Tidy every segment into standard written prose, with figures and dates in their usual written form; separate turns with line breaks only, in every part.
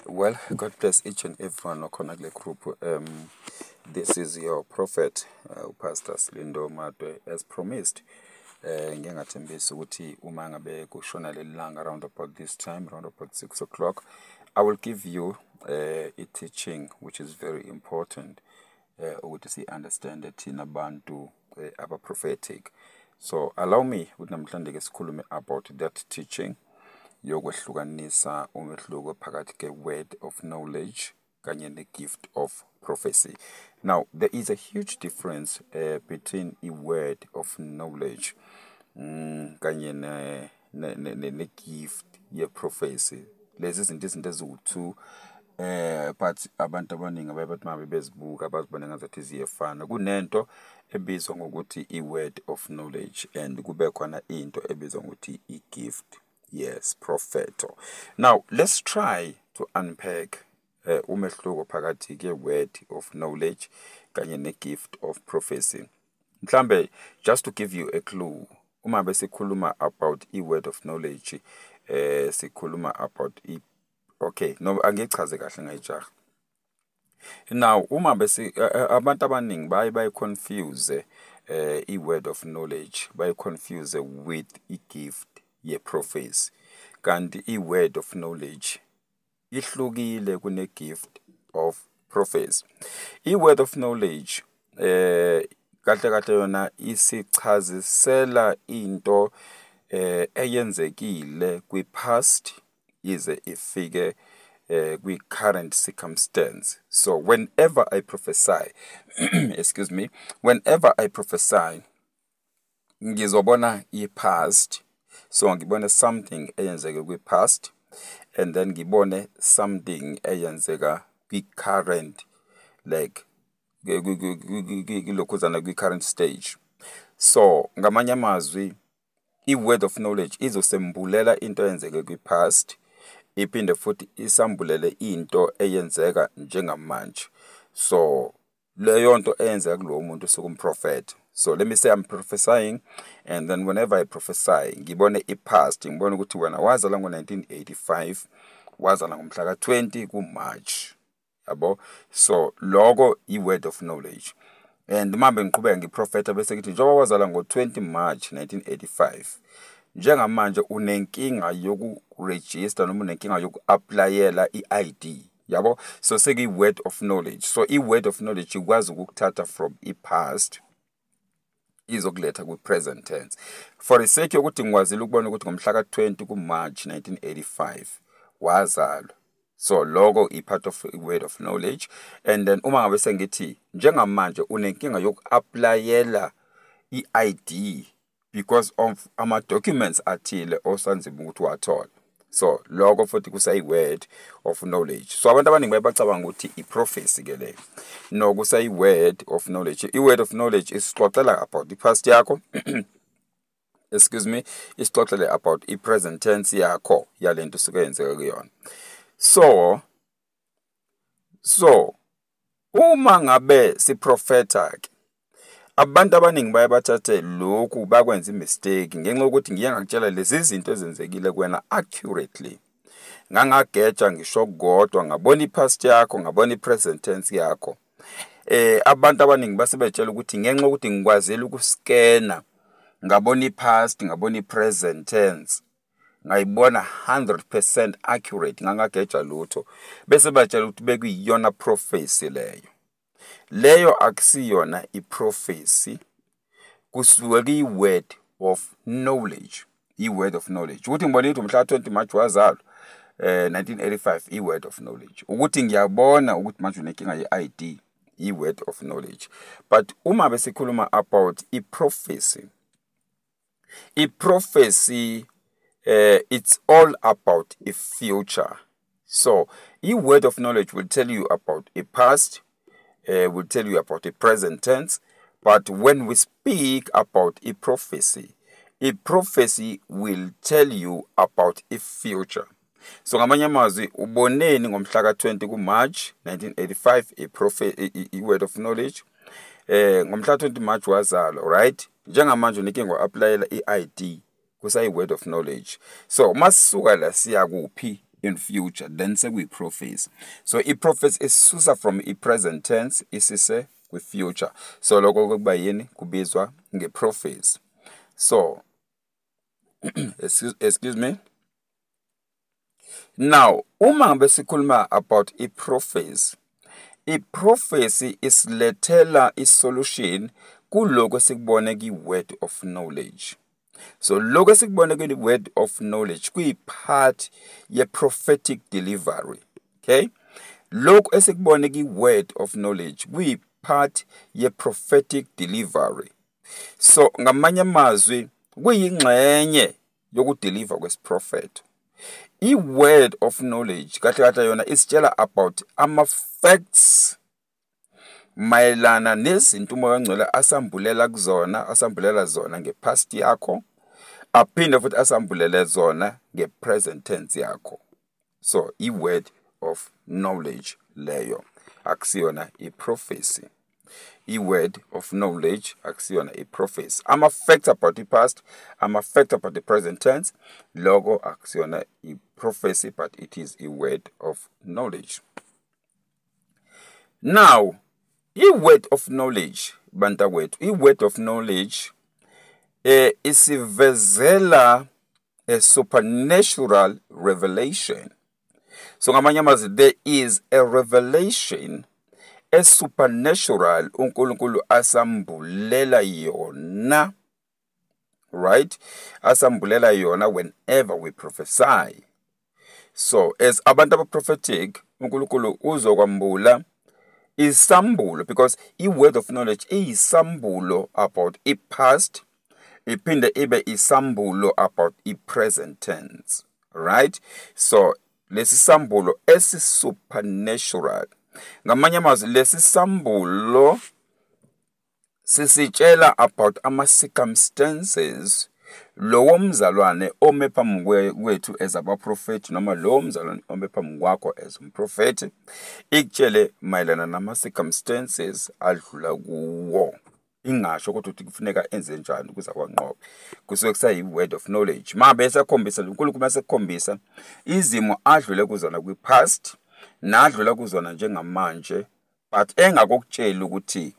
Well, God bless each and everyone okhona kule group. This is your prophet, Pastor Slindo Madwe, as promised. Ngike ngathembisa ukuthi uma ngabe kushona leli langa, around about this time, around about 6 o'clock, I will give you a teaching which is very important ukuthi si-understand thina bantu aba-prophetic. So allow me ukuthi namhlanje ke sikhulume about that teaching yokwehlukanisa umehluko phakathi ke-word of knowledge kanye ne-gift of prophecy. Now, there is a huge difference between a word of knowledge kanye ne-gift ye-prophecy. Lezi zinto eziwu-two, but abantu abaningi abaye bathi uma bezibuka bazibone ngazathi ziyefana. Kunento ebizwa ngokuthi i-word of knowledge and kube khona into ebizwa ngokuthi i-gift, yes, propheto. Now let's try to unpack umehluko phakathi ke-word of knowledge kanye ne-gift of prophecy. Mhlambe just to give you a clue, uma besikhuluma about i-word of knowledge, sikhuluma about i okay, no, angichaze kahle ngayijaha. Now uma bese abantu abaningi baye bayi-confuse i-word of knowledge, bayi-confuse with i-gift ye-prophecy, kanti i-word of knowledge ihlukile kune-gift of prophecy. I-word of knowledge kahle kahle yona isichazisela into eyenzekile kwi-past ize ifike kwi-current circumstance. So whenever I prophesy, excuse me, whenever I prophesy, ngizobona i-past. So ngibone something eyenzeke kwi-past and then ngibone something eyenzeka kwi-current, like kilokhuzana kwi-current stage. So ngamanye amazwi, i-word of knowledge izosembulela into eyenzeke kwi-past, iphinde futhi isambulele into eyenzeka njengamanje. So leyo nto eyenzeka kulowo muntu sukumprofetha. So let me say I'm prophesying, and then whenever I prophesy, ngibone i-past, ngibone ukuthi wena wazalwa ngo-1985, wazalwa ngomhla ka-20 ku-March, yabo. So loko i-word of knowledge. And manje ngiqhubeka ngiprofetha bese ngithi njengoba wazalwa ngo-20 March 1985, njengamanje unenkinga yokuregister noma unenkinga yoku-applyela i-ID, yabo. So sekuyi-word of knowledge. So i-word of knowledge ikwazi ukukuthatha from i-past izokuletha kwi-present tense. For the sake yokuthi ngikwazile ukubona ukuthi ngomhla ka-20 ku-March 1985 wazalwa, so loko i-part of word of knowledge. And then uma ngabe sengithi njengamanje unenkinga yoku-applyela i-ID because of ama-documents athile osanzima ukuthi uwathola, so lokho futhi kusayi-word of knowledge. So abantu abaningi baye bacabanga ukuthi i-prophecy ke leyo. No, kusayi-word of knowledge. I-word of knowledge isixoxela about i-past yakho, excuse me, isixoxele about i-present tense yakho yalento osuke yenzeka kuyona. So uma ngabe siprofetha ke, abantu abaningi baye bathathe lokhu bakwenza i-mistake ngenxa yokuthi ngiye ngakutshela lezi zinto ezenzekile kuwena accurately, ngangageja ngisho kodwa ngabona i-past yakho, ngabona i-present tense yakho. Abantu abaningi base betshela ukuthi ngenxa yokuthi ngikwazile ukuskena, ngabona i-past, ngabona i-present tense, ngayibona 100% accurate, ngangageja lutho, bese batshela ukuthi bekuyiyona prophecy leyo. Leyo akusiyona i-prophecy, kusuke kuyi-word of knowledge. I-word of knowledge ukuthi ngibonile ukuthi umhla 20 March wazalwa 1985, i-word of knowledge. Ukuthi ngiyabona ukuthi manje unenkinga ye-ID, i-word of knowledge. But uma besikhuluma about i-prophecy, i-prophecy it's all about a future. So i-word of knowledge will tell you about a past, will tell you about a present tense. But when we speak about a prophecy will tell you about a future. So ngamanye amazwi, uboneni ngomhla ka-20 ku-March 1985, i-word of knowledge. Ngomhla 20 March wazalwa, right? Njengamanje unenkinga u-applyela i-ID, kusayi word of knowledge. So masisuka la siya kuphi? in future, then sekuyi-prophecy. So i-prophecy isisusa from i-present tense isise kwi-future. So lokho kuba yini? Kubizwa nge-prophecy. So excuse me. Now uma ngabe sikhuluma about i-prophecy, i-prophecy isilethela i-solution kuloko esikubone ki-word of knowledge. So lokho esikubone kwi-word of knowledge kuyi-part ye-prophetic delivery. Okay, lokho esikubone ki-word of knowledge kuyi-part ye-prophetic delivery. So ngamanye amazwi kuyingxenye yokudeliver kwesiprofetho. I-word of knowledge kahle kahle yona isitshela about ama-facts mayelana nezinto uMoya oNgcwele asambulela kuzona, asambulela zona nge-past yakho, aphinde futhi asambulele zona nge-present tense yakho. So i-word of knowledge leyo akusiyona i-prophecy. I-word of knowledge akusiyona i-prophecy. Ama-facts about the past, ama-facts about the present tense, lokho akusiyona i-prophecy, but it is a word of knowledge. Now i-word of knowledge, bantakwethu, i-word of knowledge isivezela a supernatural revelation. So ngamanye amazwi there is a revelation, a supernatural uNkulunkulu asambulela yona, right? Asambulela yona whenever we prophesy. So as abantu abaprophetic, uNkulunkulu uzokwambula isambulo, because i-word of knowledge iyisambulo about i-past, iphinde ibe isambulo about i-present tense, right? So lesi sambulo esi-supernatural, ngamanye amazwi lesi sambulo sisitshela about ama-circumstances lowo mzalwane ome phambi kwethu as abaprofethi, noma lowo mzalwane ome phambi kwakho as umprofethi, ikutshele mayelana nama-circumstances adlula kuwo, ingasho kodwa ukuthi kufuneka enze njani ukuze akwanqobe. Kusuke kusayi-word of knowledge. Ma besekhombisa uNkulunkulu masekhombisa izimo adlule kuzona kwi-past nadlula kuzona njengamanje, but engakokutsheli ukuthi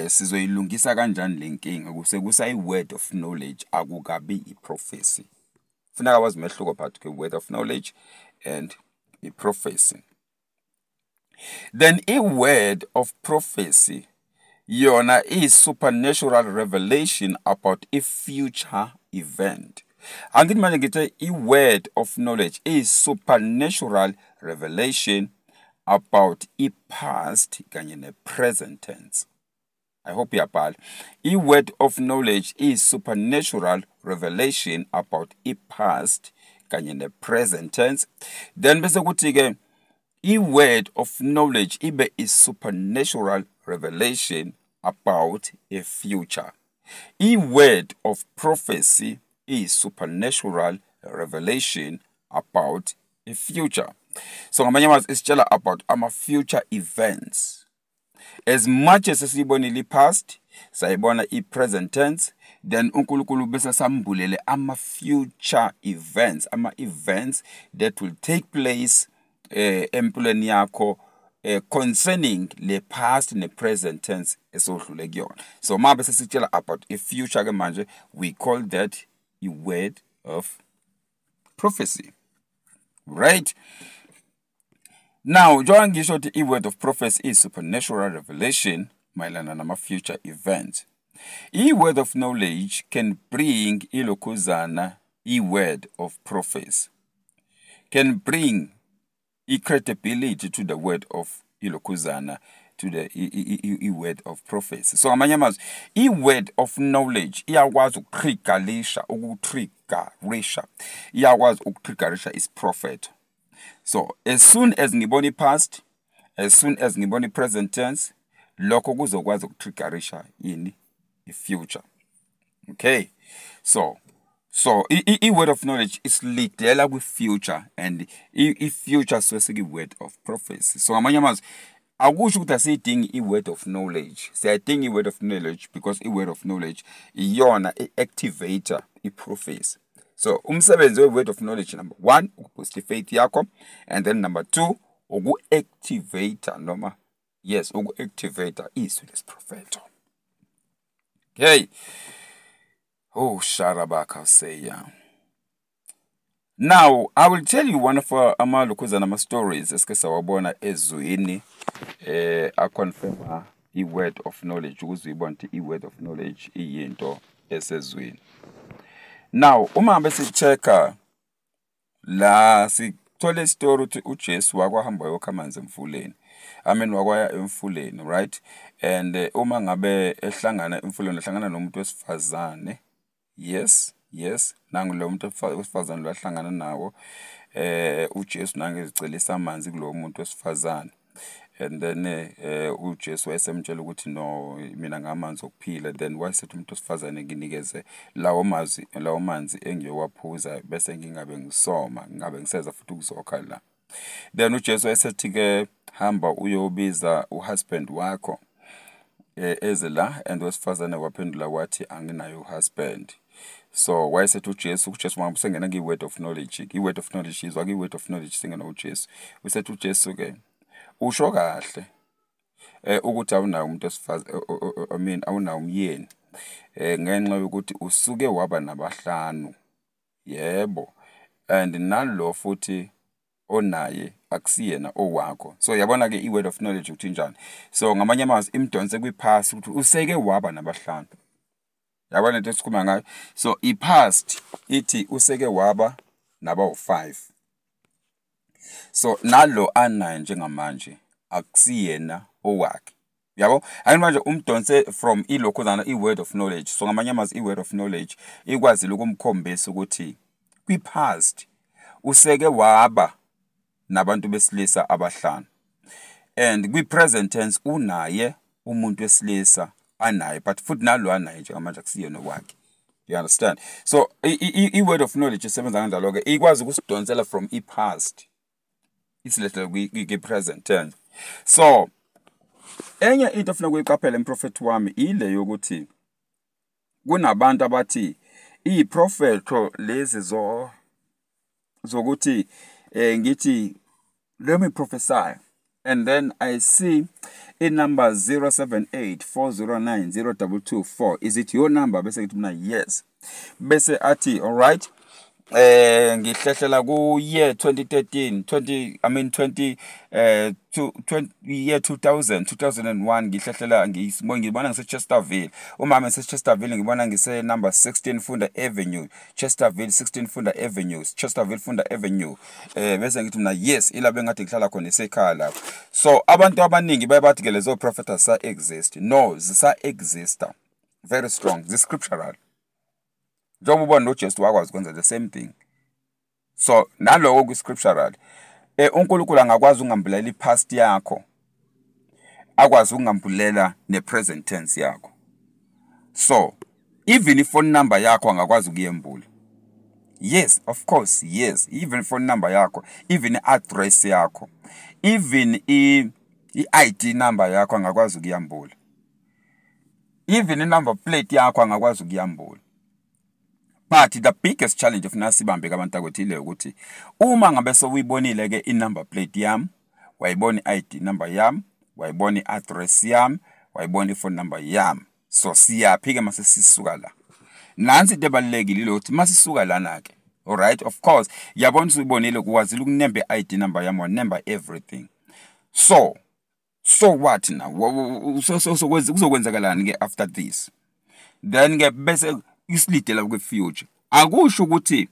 sizoyilungisa kanjani le nkinga, kusekusayi-word of knowledge, akukabi i-prophecy. Funeka wazi umehluko phakathi kwe-word of knowledge and i-prophecy. Then i-word of prophecy yona iyi-supernatural revelation about a future event. Angithi manje ngithe i-word of knowledge iyi-supernatural revelation about i-past kanye ne-present tense. I hope uyabhala. I-word of knowledge is supernatural revelation about i-past kanye ne-present tense. Then bese kuthi-ke i-word of knowledge ibe i-supernatural revelation about a future. I-word of prophecy is supernatural revelation about a future. So ngamanye amazwi isitshela about ama-future events. As much as sesiyibonile i-past, sayibona i-present tense, then uNkulunkulu bese sambulele ama-future events, ama-events that will take place empilweni yakho concerning le past ne present tense esodlule kuyona. So ma bese sitshela about a future ke manje, we call that a word of prophecy, right? Now njengoba ngisho ukuthi i-word of prophecy is supernatural revelation mayelana nama-future events, i-word of knowledge can bring ilokhuzana, i-word of prophecy can bring i-credibility to the word of ilokhuzana, to the i-word of prophecy. So ngamanye amazwi i-word of knowledge iyakwazi ukutriggerisha, iyakwazi ukutriggerisha isiprofetho. So as soon as ngibona i-past, as soon as ngibona i-present tense, lokho kuzokwazi ukutriggerisha ini? I-future. Okay, so i-word of knowledge isilidela kwi-future, and i-future suke word of prophecy. So ngamanye amazwi akusho ukuthi asiyidingi i-word of knowledge, siyayidinga i-word of knowledge because i-word of knowledge iyona i-activator i-prophecy. So umsebenzi we-word of knowledge, number 1, ukuboost i-faith yakho, and then number 2, uku-activate noma yes, uku-activate izwi lesiprofetho. Okay. Oh, Sharabaka say. Now, I will tell you one of amalokhuzana ama-stories esike sawabona ezwini aconfirma i-word of knowledge, ukuze uyibone ukuthi i-word of knowledge iyinto esezwini. Now, uma ngabe si-check-a la, sithole isitori ukuthi uJesu wakwahamba wayokha amanzi emfuleni. I mean, wakwaya emfuleni, right? And uma ngabe ehlangana emfuleni, ehlangana nomuntu wesifazane. Yes, yes, nangu lo muntu wesifazane lo ahlangana nawo. uJesu nange ezicelisa amanzi kulowo muntu wesifazane. And then uJesu wayesemtshela ukuthi no, mina ngamanzi okuphila. Then wayesethi umuntu wesifazane, nginikeze lawo mazwi, lawo manzi engiyowaphuza, bese ngingabe ngisoma, ngingabe ngiseza futhi ukuzokha la. Then uJesu wayesethi ke, hamba uyobiza uhusband wakho eze la. And wesifazane waphendula wathi, anginayo uhusband. So wayesethi uJesu uma usengena kwi-word of knowledge, i-word of knowledge izwa kwi-word of knowledge singena uJesu. Usethi uJesu ke, usho kahle ukuthi awunawo umuntu wesifazane, I mean, awunawo umyeni, ngenxa yokuthi usuke waba nabahlanu, yebo, and nalo futhi onaye akusiyena owakho. So yabona ke i-word of knowledge ukuthi njani. So ngamanye amazwi imdonse kwi-past ukuthi useke waba nabahlanu. Yabona into esikhuluma ngayo. So i-past ithi useke waba nabawu-5. So nalo anaye njengamanje akusiyena owakhe. Yabo, hayi, manje umdonse from ilokhuzana i-word of knowledge. So ngamanye amazwi i-word of knowledge ikwazile ukumkhombisa ukuthi kwi-past useke waba nabantu besilisa abahlanu, and kwi-present tense unaye umuntu wesilisa anaye, but futhi nalo anaye njengamanje akusiyena owakhe. You understand? So i-word of knowledge isebenza kanjalo-ke, ikwazi ukusidonsela from i-past isilethele kwi-present tense. So enye into ofuna ukuyiqaphela, emprofethi wami, ile yokuthi kunabantu abathi iprofetho lezi zo zokuthi ngithi let me prophesy and then I see a number 078 409 0224, is it your number? Bese ngithi mina yes, bese athi all right, ngihlehlela ku year 2013 20, I mean 20 20, year 2000 2001, ngihlehlela ngibona ngise Chesterville, umama ngise Chesterville, ngibona ngise number 16 Funda Avenue, Chesterville, 16 Funda Avenue, Chesterville Funda Avenue. Bese ngithi mina yes, ila bengathi ngihlala khona isekhaya lapho. So abantu abaningi baye bathi ke lezo prophet asa exist. No, zisa exist, very strong, the scriptural, njengoba ubona noJesu wakwazi ukwenza the same thing. So naloko kwi-scriptural, uNkulunkulu angakwazi ukungambulela i-past yakho, akwazi ukungambulela ne-present tense yakho. So even i-phone number yakho angakwazi ukuyembula. Yes, of course, yes, even phone number yakho, even i-address yakho, even i-ID number yakho angakwazi ukuyambula, even i-number plate yakho angakwazi ukuyambula. But the biggest challenge ofuna sibambe kabantu ile ukuthi uma ngabe sewuyibonile ke i-number plate yami, wayibona i-ID number yami, wayibona i-address yami, wayibona i-phone number yami, so siyaphi ke mase sisuka la? Nansi into ebalulekile ile ukuthi masisuka lana ke, alright, of course, yabona usuyibonile, kuwazile ukunemba i-ID number yami, wanemba everything. So what now? So kuzokwenzakalani ke after this? Then ke bese isilidela kwi-future. Akusho ukuthi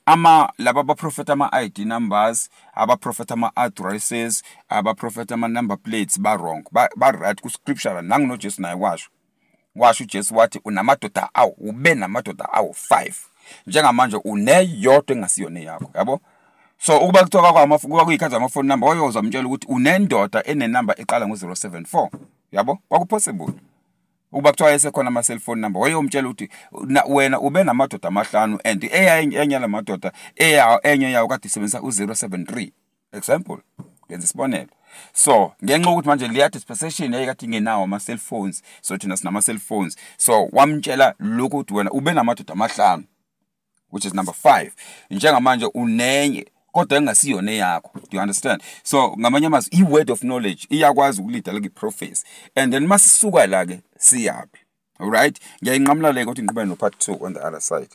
ama laba abaprofeta ama-ID numbers, abaprofeta ama-addresses, abaprofeta ama-number plates ba wrong, ba right ku-scripture. Nangu noJesu naye washo uJesu wathi unamadoda awu ube namadoda awu-5, njengamanje uneyodwa engasiyona yakho, yabo. So ukuba kuthiwa kuba kuyikhathi zama-phone number, wayozamtshela ukuthi unendoda enenamba eqala ngo-074, yabo. Kwakupossible ukuba kuthiwa esekhona ama-cellphone number, wayeyomtshela ukuthi wena ube namadoda amahlanu and enye yalamadoda enye yawo kade isebenzisa u-073, example, ngenza isibonelo. So ngenxa yokuthi manje leya dispensation yayikade ingenawo ama-cellphones, so thina sinama-cellphones, so wamtshela lokhu ukuthi wena ube namadoda amahlanu. which is number 5. Njengamanje unenye kodwa engasiyona eyakho. Do you understand? So ngamanye amazwi, i-word of knowledge iyakwazi ukulida le prophecy. And then masisuka la ke siyaphi? Alright, ngiyayinqamula le, kodwa ngiqhubeke no part 2 on the other side.